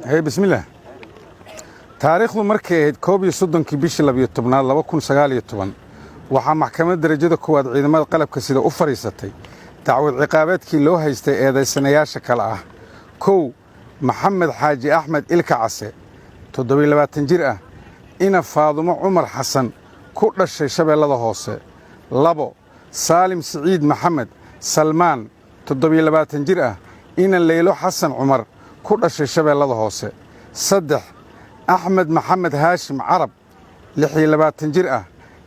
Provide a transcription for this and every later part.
Hey, bismillaah. Taariikhdu markay ahayd 31-kii bishii 12aad 2019, waxaa Maxkamadda Darajada Koowaad Ciidamada Qalabka Sida u fadhiisatay dacwad ciqaabeedkii loo haystay eedaysanayaasha kale ah: 1, Maxamed Xaaji Axmed Ilka Case, 27 jir ah, ina Faadumo Cumar Xasan, ku dhashay Shabeellada Hoose; 2, Saalim Siciid Maxamed Salmaan, 27 jir ah, ina Leylo Xasan Cumar, ku dhashay Shabeellada Hoose; 3, Axmed Maxamed Haashim Carab, 26 jir ah,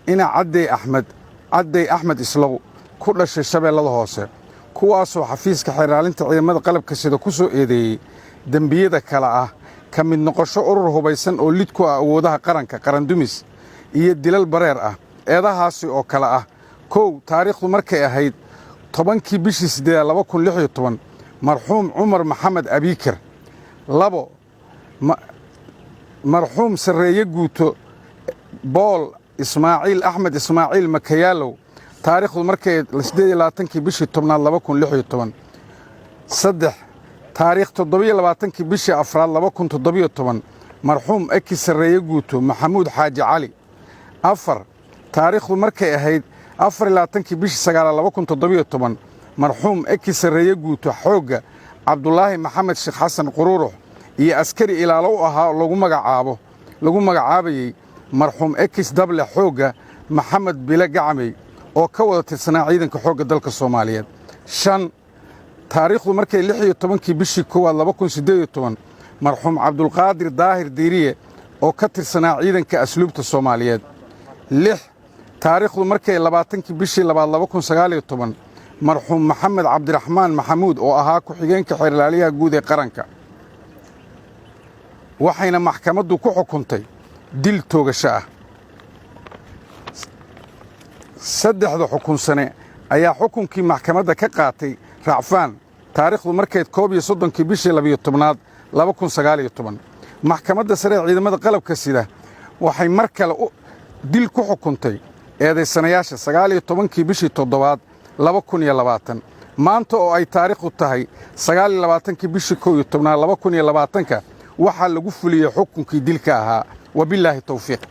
ina Caddey Axmed Caddey Axmed Islow, ku dhashay Shabeellada Hoose, kuwaasoo xafiiska xeer ilaalinta ciidamada qalabka sida ku soo eedeeyey dembiyada kale ah: ka mid noqosho urur hubaysan oo lid ku ah awoodaha qaranka, qarandumis iyo dilal bareer ah. Eedahaasi oo kale ah: 1, taariikhdu markay ahayd 10-kii bishii siddeedaad 2016, marxuum Cumar Maxamed Abiikar; 2, marxuum sarreeye guuto Bool Ismaaciil Axmed Ismaaciil Makayaalow, taariikhdu markay 28-kii bishii 10aad 2016; 3, taariikh 27-kii bishii afraad 2017, marxuum ex sarreeye guuto Maxamuud Xaaji Cali; 4, taariikhdu markay ahayd 24-kii bishii sagaalaad 2017, marxuum ex sarreeye guuto xoogga Cabdulaahi Maxamed Sheekh Xasan Quruurux iyo askari ilaalo u ahaa lagu magacaabayey marxuum ex dable xoogga Maxamed Bile Gacmey, oo ka wada tirsanaa ciidanka xoogga dalka Soomaaliyeed; 5, taariikhdu markay 16-kii bishii koowaad 2018, marxuum Cabdulqaadir Daahir Diiriye, oo ka tirsanaa ciidanka Asluubta Soomaaliyeed; 6, taariikhdu markay 20-kii bishii labaad 2019, marxuum Maxamed Cabdiraxmaan Maxamuud, oo ahaa ku-xigeenka xeer ilaaliyaha guud ee qaranka. Waxayna maxkamaddu ku xukuntay dil toogasho ah. Saddexda xukunsane ayaa xukunkii maxkamadda ka qaatay racfaan. Taariikhdu markeed 31-kii bishii 12aad 2019, Maxkamadda Sare ee Ciidamada Qalabka Sida waxay mar kale dil ku xukuntay eedaysanayaasha 19-kii bishii toddobaad 2020. Maanta oo ay taariikhdu tahay 29-kii bishii 11aad 2020-ka, waxaa lagu fuliyey xukunkii dilka ahaa. Wabillaahi towfiiq.